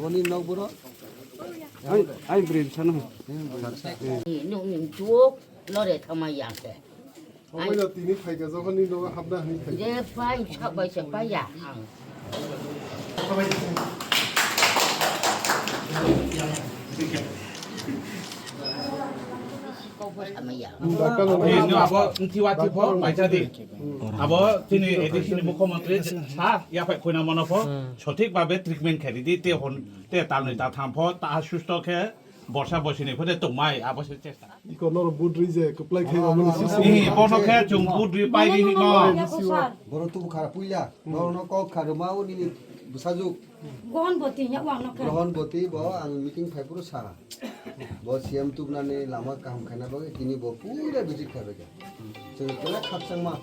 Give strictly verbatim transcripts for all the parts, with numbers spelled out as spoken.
Oni nok boro? Ai, ai, bwrwi bwsano. Nung, nung, juk, lore thama yang se. Omo ya tini phaikha, jokhon ni nogo hapna hwnwi phaikha. Je pai, sak bai se pai ya ang. Kok bo sama ya. Ni no abo ntiwa tipo paisa di. Abo tini A D C ni mukhyamantri sa ya phai khoina mano pho sothik babe treatment khe di te hon te talni ta tham pho ta susto khe borsa bosini pho de tongmai abo se chesta. Iko noro budri je kuplai khe abo ni sisi. Ni bono khe chung budri pai di no. Boro tubu khara puila. Boro no kok khara ma uni busajuk. Gohon boti ya wang no khe. Gohon boti bo ang meeting phai puru sa. Bo C M tubnani lama kaham khaina bagwi tini bo puila visit khaibaiga. Chwng kela khakchangma.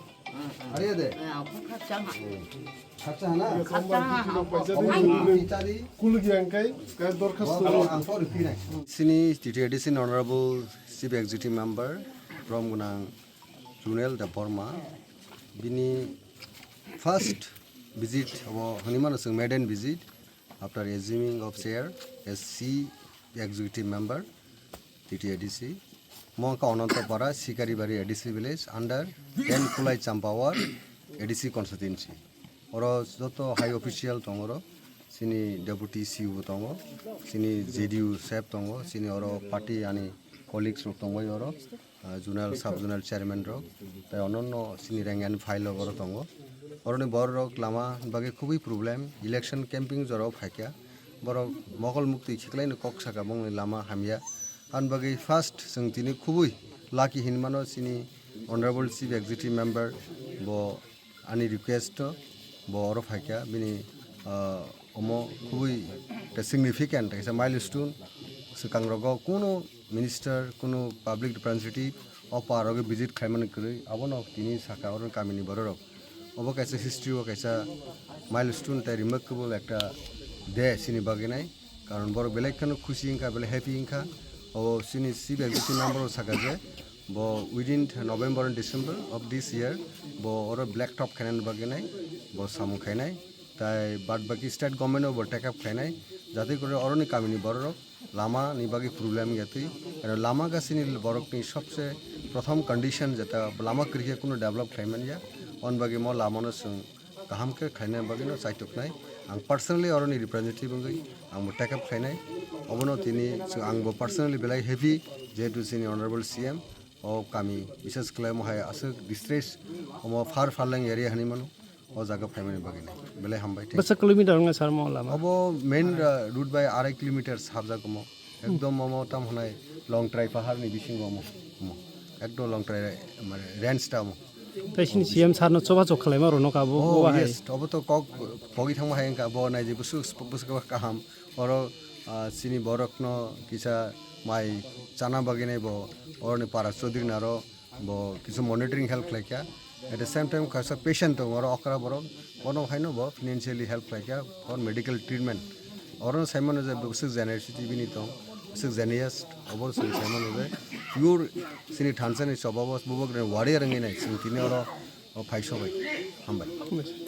Are de? Khakchang. Khakchang hana? Khakchang ha. Omo twi chadi. Kuluk yang kai, kai dorkhas. Bo ang to ripinai. Sini T T A D C ni Honorable Chief Executive Member Brom Gunang Junel Debbarma bini first visit abo hwnwi mano chwng maiden visit. After assuming of chair as C executive member, T T A D C, Mongka Anantapara, Sikaribari A D C village under ten Kulai Champawar A D C constituency. Oro joto high official tongo oro, sini deputy C E O tongo, sini J D U sep tongo, sini oro party ani colleagues rok tongbai oro. Ah, zonal, sub zonal chairman rok, tai ononno sini rank and file rok oro tongo. Oroni borok rok lama bagwi khubui problem, election camping jorao phaikha. Borok mokol muktwi khiklaino kok saka bongni lama hamya. Ani bagwi first chwng tini khubui lucky hinmano sini Honorable Chief Executive Member bo ani request bo oro phaikha, bini, ah, omo khubui ta significant, kaisa milestone. Swkang rogo kuno minister, kuno public representative o par rogo visit khaimani kwrwi, abono tini saka oro kamini bororok. Obo kaisa history o kaisa milestone tai remarkable ekta day sini bagwi nai. Karon borok belai kheno khusi wngkha, belai happy wngkha. O sini chief executive member o saka je bo within November and December of this year bo oro black top khainani bagwi nai, bo samung khainai. Tai bad baki state government o bo take up khainai, jate kore oroni kamini bororok lama ni bagwi problem ya twi. Aro lama gasini borokni sobse prothom condition jeta lama kwrwikhe kuno develop khlai manya, on bagwi mo lama no chwng kaham khe khlaina bagwi no chaitok nai. Ang personally oroni representative wngwi ang bo take up khlainai. Obono tini chwng, ang bo personally belai happy, jehetu chini honorable C M o kami, bises khlai mo hai aswk distress, omo far farlang area hinwi mano, o jaga phaimani bagwi nai. Belai hambai, thank you. Bwswk kilometer wngna sar mo lama? Obo main, uh, route bai arai kilometer habjak omo. Ekdom omo tam hwnai Longtrai pahar ni bisingo omo. Omo. Ekdom Longtrai, mane, range ta omo. Tai sini C M sir no choba chok khlaima rwno ka bo, oh, bo bahai. Yes, obo to kok pogwi thangma hai wngkha, bo naidi bwswk, bwswk kaham. Oro, ah, chini borok no kisa mai chana bagwi nai bo, oroni para Chaudhary naro bo kisa monitoring help khlaikha. At the same time, kaisa patient tongo oro okra borok, bono haino bo financially help khlaikha for medical treatment. Oro saimano je bwswk generosity bini tong, bwswk generous, obo chwng saimano je pure chini thansa ni choba bo bubak warrior wngwi nai, chwng tini oro o phai sobai. Hambai.